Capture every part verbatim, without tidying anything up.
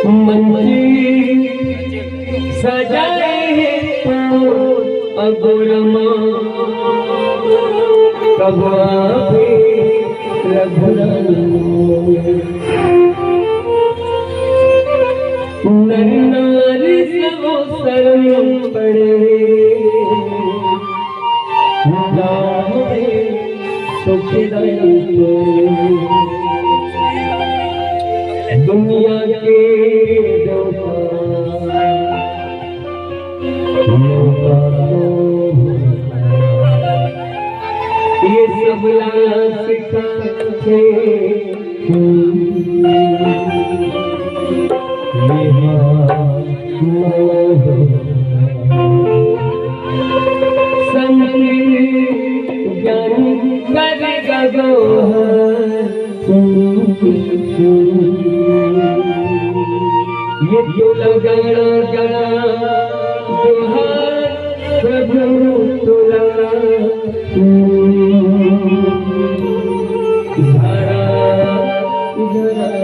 मंजी सजाए हे तो अगोरमा कब आवे रघुराम। नर नारी सब शरण पड़े राम रे सुखदाई तो दुनिया के देवता। ये सब लाश का थे। संत ज्ञानी कर गगो है। ये तो लगाना गला जोहार प्रभु तुला। धारा, धारा।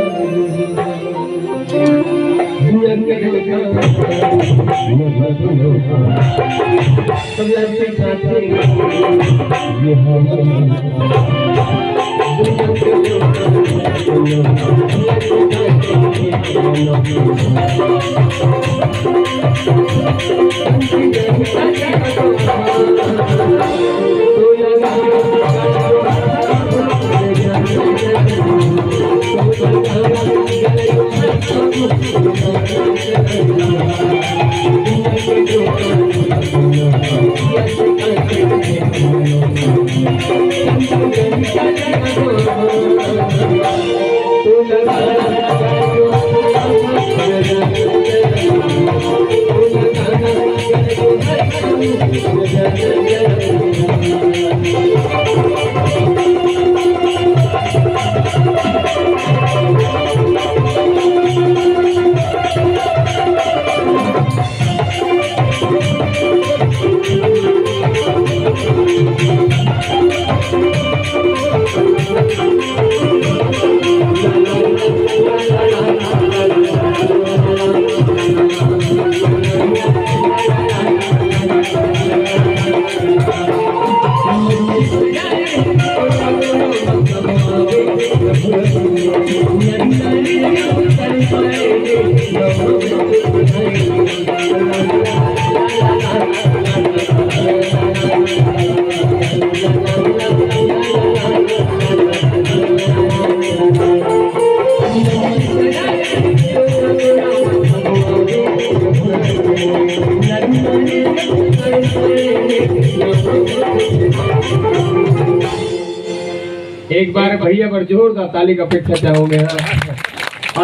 एक बार भैया बर जोरदार ताली का अपेक्षा चाहूंगे। हाँ,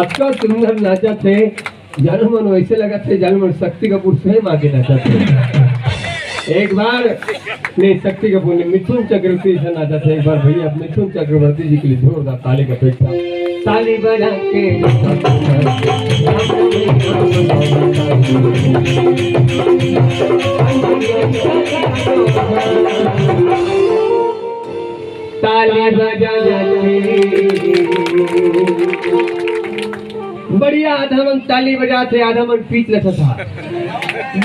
अतका सुंदर नाचा थे, जानो मन वैसे लगा थे, जानो मन शक्ति कपूर स्वयं आके नाचा थे। एक बार नहीं, शक्ति कपूर नहीं, मिथुन चक्रवर्ती से नाचा थे। एक बार भैया मिथुन चक्रवर्ती जी के लिए जोरदार ताली का अपेक्षा। ताली बजा के ताली बजा के। बढ़िया, आधा मन ताली बजात हे, आधा मन पीत लठत हे।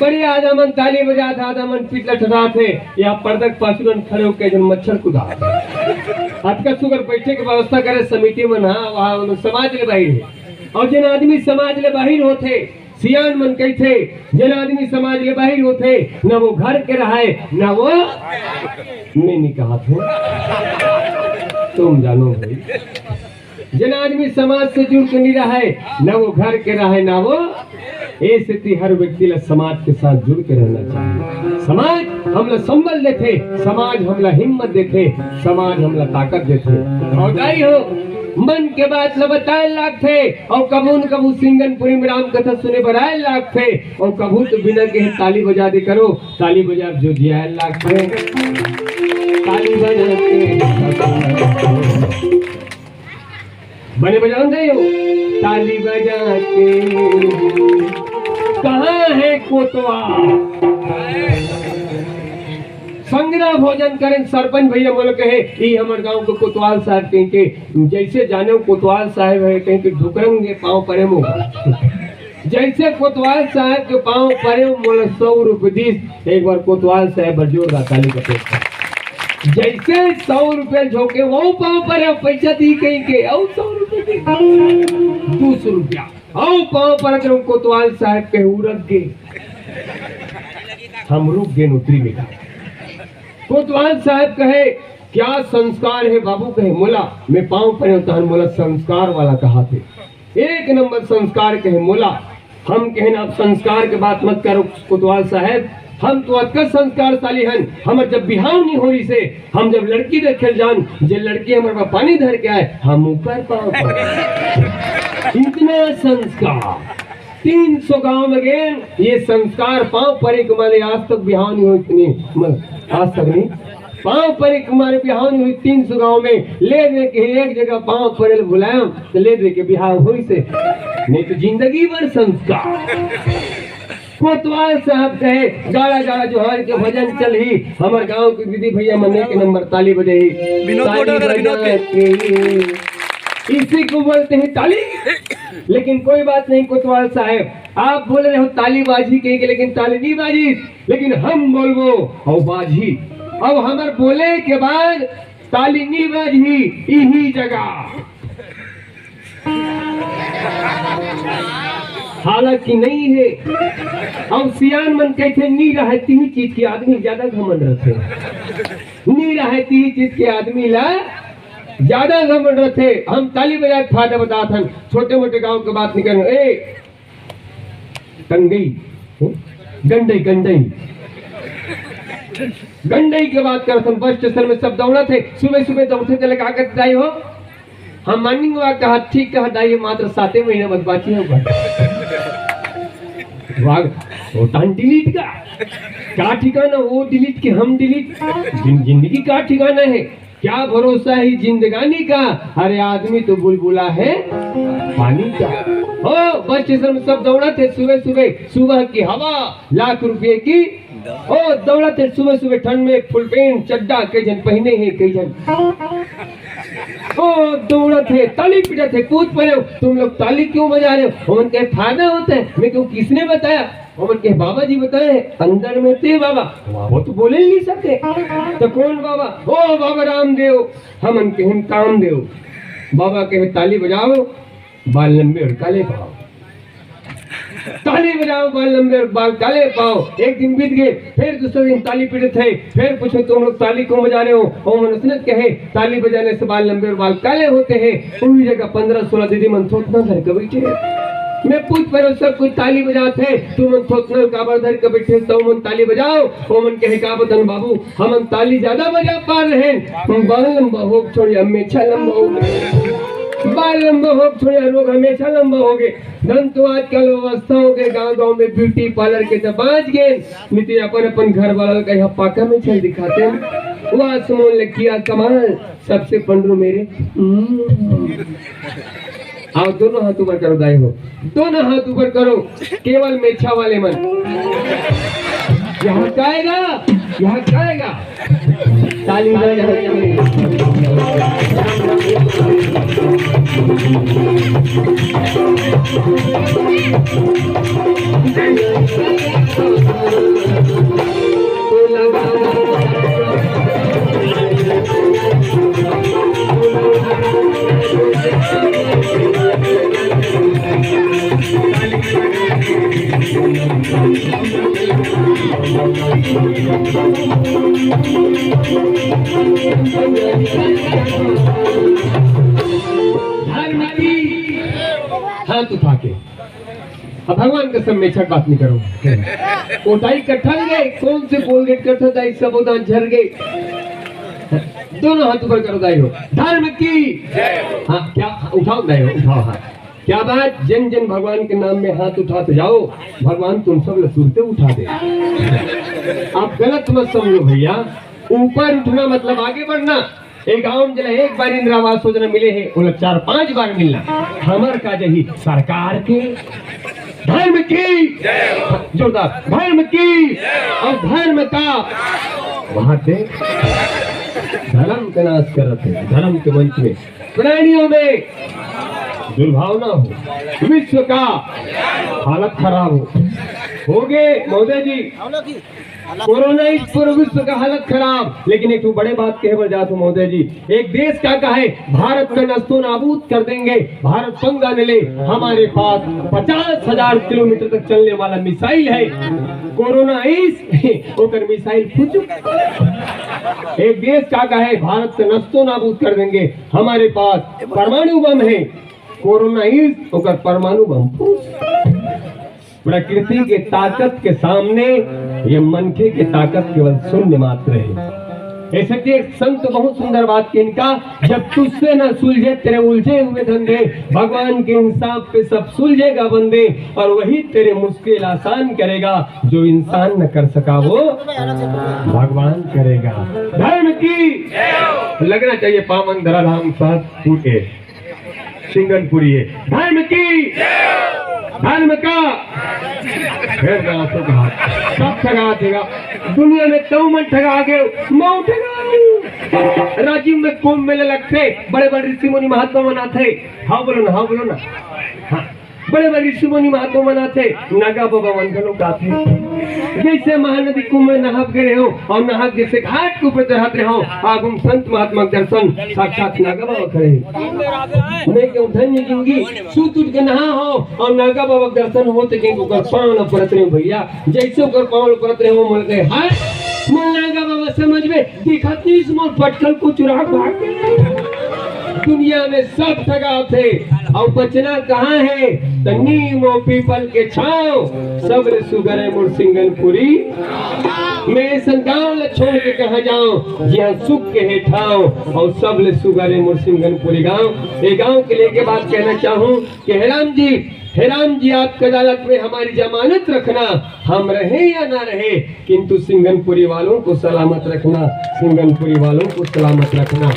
बढ़िया, आधा मन ताली बजात हे, आधा मन पीत लठत हे। या पर्दा के पाछू मन खड़े होके एक झन मच्छर कुदात हे। अतका सुघर बैठे के व्यवस्था करे समिति मन, हाँ, वहाँ समाज ले बाहिर हे। अउ जेन आदमी समाज ले बाहिर होथे, सियान मन कहिथे, जेन आदमी समाज ले बाहिर होथे, न वो घर के रहय, न वो, मैं नहीं कहा था, तुम जानो भाई। जेन आदमी समाज से जुड़ के नहीं रहय, न वो घर के रहय, न वो, ए सेती हर व्यक्ति ला समाज के साथ जुड़ के रहना चाहिए। समाज हमला संबल देथे, समाज हमला हिम्मत देथे, समाज हमला ताकत देथे। भौजाई हो, मन के बात ल बताए लागथे, अउ कभू न कभू सिंगनपुरी में राम कथा सुने बर आए लागथे, अउ कभू तो बिना कहे ताली बजा दे करो, ताली बजा जो जियाए लागथे। ताली बजा के बने बजाओ नहीं हो, ताली बजा के कहाँ है कोतवाल? संगरा भोजन करें, सरपंच भैया मोला कहे, "ई हमर गांव के कोतवाल साहब कहिके, जैसे जाने वो कोतवाल साहब है, कहिके ढुकरंग के पाँव परे मोगा।" जैसे कोतवाल साहब के पाँव परे, मोला सौ रुपये दिस। एक बार कोतवाल साहब बर जोरदार ताली बजाओ। जैसे सौ रुपये झोंके, वो पाँव परे, पैसा दी कहीं के, अउ सौ रुपये दी, दो सौ रुपया, अउ पाँव परे, तो कोतवाल साहब के उरक गे। हम रुक गे नौकरी में। कोतवाल साहब कहे, "क्या संस्कार है बाबू?" कहे, "मोला, मैं पाँव परे हूँ, तहन मोला संस्कार वाला कहा थे।" एक नंबर संस्कार कहे मोला। हम कहेन, "आप संस्कार के बात मत करो कोतवाल साहब, हम तो अतका संस्कारशाली हन। हमर जब बिहाव नहीं हो रही से, हम जब लड़की देखे जान, जे लड़की हमर बर पानी धर के आए, हम ओकर पाँव परे।" इतना संस्कार। तीन सौ गांव में गेन, ये संस्कार पाँव परे के मारे आज तक बिहाव नहीं हो इतनी, मतलब, आज तक नहीं। पाँव परे के मारे बिहाव नहीं हुई तीन सौ गांव में। ले दे के एक जगह पाँव परे ल बुलायम, तो ले दे के बिहाव होइसे, नहीं तो जिंदगी भर संस्कार। कोतवाल साहब कहे, "गाड़ा गाड़ा जोहार के भजन चलही, हमर गांव के दीदी भैया मन एक नंबर ताली बजाही।" विनोद ताली मोटर, विनोद बजा के। के इसी को बोलते हैं ताली। लेकिन कोई बात नहीं कोतवाल साहब, आप बोल रहे हो ताली बाजी के, लेकिन ताली नहीं बाजी। लेकिन हम बोलबो अउ बाजही। अब हमर बोले के बाद ताली नी बाजही, इही जगह। हालांकि नहीं है। अब सियान मन कहते, "नी रहती ही चीज के आदमी ज्यादा घमंड रहते।" नी रहती ही चीज के आदमी ला ज्यादा घमंड रहते। हम ताली बजाए के फायदा बतात हन, छोटे मोटे गांव के बात नहीं करन। ए, टंगई, हम्म? गंडई, गंडई। गंडई के बात करत हन, बस स्टेशन में सब दौड़त हे, सुबह सुबह दौड़थे, तेला का कहत दाई हो? हम मॉर्निंग वॉक कहा, ठीक कहा दाई, मात्र साते महीना बस बाकी होगा। वाह, वो टान डिलीट का, का ठिकाना, वो डिलीट के हम डिलीट। जिन-, जिंदगी का ठिकाना है, क्या भरोसा है जिंदगानी का? अरे आदमी तो बुलबुला है पानी का। ओ, बस स्टेशन में सब दौड़त हे सुबह सुबह, सुबह की हवा, लाख रुपए की। ओ, दौड़त हे सुबह सुबह ठंड में, फुल पैंट चड्डा कई झन पहिने हे, कई झन। ओ, दौड़त हे, ताली पीटत हे, कूद परे हो, "तुम लोग ताली क्यों बजा रहे हो?" ओमन कहे, "फायदा होता है।" मैं कहूँ, "किसने बताया?" ओमन कहे, "बाबा जी बताए, अंदर में थे बाबा।" बाबा तो बोले ही नहीं सकते। तो कौन बाबा? "ओ बाबा रामदेव।" हमन कहेन, "कामदेव।" बाबा कहे, "ताली बजाओ, बाल लंबे और काले पाओ।" ताली बजाओ, बाल लंबे और बाल काले पाओ। एक दिन बीत गए, फिर दूसरे दिन ताली पीटत हे, फिर पूछे, "तुम लोग ताली क्यों बजा रहे हो?" ओमन उसने कहे, "ताली बजाने से बाल लंबे और बाल काले होते हैं।" उही जगह पन्द्रह सोलह दीदी मन थोथना धर के बैठे हे। मैं पूछ परे हो, सब कोई ताली बजात हे, तुमन थोथना काबर धर के बैठे, तो मन ताली बजाओ। ओमन कहे, "का बतान बाबू, हमन ताली ज्यादा बजा पा रहे हैं, बाल लंबा हो छोड़े, मेछा लंबा हो गए, बाल लंबा हो छोड़े, रोग हमेशा लंबा हो गए।" धन तो आजकल व्यवस्था हो गए, गांव गांव में ब्यूटी पार्लर के तो बाज गए, नहीं तो अपन अपन घर वाला का यहाँ पाका में चल दिखाते हैं। वाह सुमन लकिया कमाल, सबसे पंडरू मेरे। हम्म। आओ, दोनों हाथ ऊपर करो, दाई हो, दोनों हाथ ऊपर करो, केवल मेछा वाले मन। यहाँ गाएगा, यहाँ गाएगा। ताली बजाओ। धर्म की हाथ उठा के। अब भगवान कसम, मेछा के बात नहीं करो। ओटाई कट्ठा ले गए, कौन से कोलगेट कट्ठा दाई, सब दांत झर गए। दोनों हाथ ऊपर करो दाई हो। धर्म की। हाँ, क्या उठाओ दाई हो, उठाओ हाथ। क्या बात, जिन जिन भगवान के नाम में हाथ उठाते जाओ, भगवान तुम सब ला तुरते उठा दे। आप गलत मत समझो भैया, ऊपर उठना मतलब आगे बढ़ना। एक गांव में जला एक बार इंदिरा आवास योजना मिले हे, ओला चार पांच बार मिलना। हमर का जही सरकार के, धर्म की, जोरदार, धर्म की, और धर्म का वहां से धर्म का नाश करत हे, धर्म के मंच में प्राणियों में दुर्भावना हो, विश्व का हालत खराब हो हो गे महोदय जी। कोरोना इस पूरे विश्व का हालत खराब, लेकिन एक ठो बड़े बात कहे बर जात हूँ महोदय जी। एक देश का कहे, भारत का नस्तो नाबूद कर देंगे, भारत पंगा न ले, हमारे पास पचास हजार किलोमीटर तक चलने वाला मिसाइल है। कोरोना इस ओकर मिसाइल फुचुक। एक देश का कहे, भारत का नस्तो नाबूद कर देंगे, हमारे पास परमाणु बम है। कोरोना इस ओकर परमाणु बम फुस। प्रकृति के ताकत के सामने ये मनखे के ताकत केवल शून्य मात्र है। ऐसे कि एक संत बहुत सुंदर बात कहिन का, जब तुझसे न सुलझे तेरे उलझे हुए धंधे, भगवान के इंसाफ पे सब सुलझेगा बंदे, और वही तेरे मुश्किल आसान करेगा, जो इंसान न कर सका वो भगवान करेगा। धर्म की लगना चाहिए पावन धराधाम सहजपुर के सिंगनपुरी है। धर्म की, धर्म का, फिर ना तो कहा, सब ठगा देगा। दुनिया में तो मन ठगा के मऊ ठगा। राजीव में कुंभ मेला लगथे, बड़े बड़े ऋषि मुनि महात्मा मन आथे। हाँ बोलो ना, हाँ बोलो ना। हाँ, बड़े बड़े ऋषि मुनि महात्मा मन आथे, नागा बाबा मन घलो आथे। जैसे महानदी कुंभ में नहाब गए हो और नहाब जैसे घाट के ऊपर चढ़ाते हो, आप हम संत महात्मा के दर्शन साक्षात नागा बाबा करे। मैं कहूँ धन्य जिंदगी, सूत उठ के नहा हो और नागा बाबा के दर्शन हो तो कहीं ओकर पाँव ल परत रहे हो भैया, जैसे ओकर पाँव ल परत रहे हो मन कहे हाय, मन नागा बाबा समझ में दिखत नहीं, इस मोर पटकल को चुरा भाग गए। दुनिया में सब ठगा थे, और बचना कहाँ है? तो नीम और पीपल के छाँव, सब ले सुघर है मोर सिंगनपुरी। मैं ऐसन गाँव ल छोड़ के कहाँ जाऊँ, जिहाँ सुख के है ठाव, और सब ले सुघर है मोर सिंगनपुरी गाँव। ये गाँव के लेके बात कहना चाहूँ कि हे राम जी, हे राम जी, आपकी अदालत में हमारी जमानत रखना, हम रहे या ना रहे, किंतु सिंगनपुरी वालों को सलामत रखना, सिंगनपुरी वालों को सलामत रखना।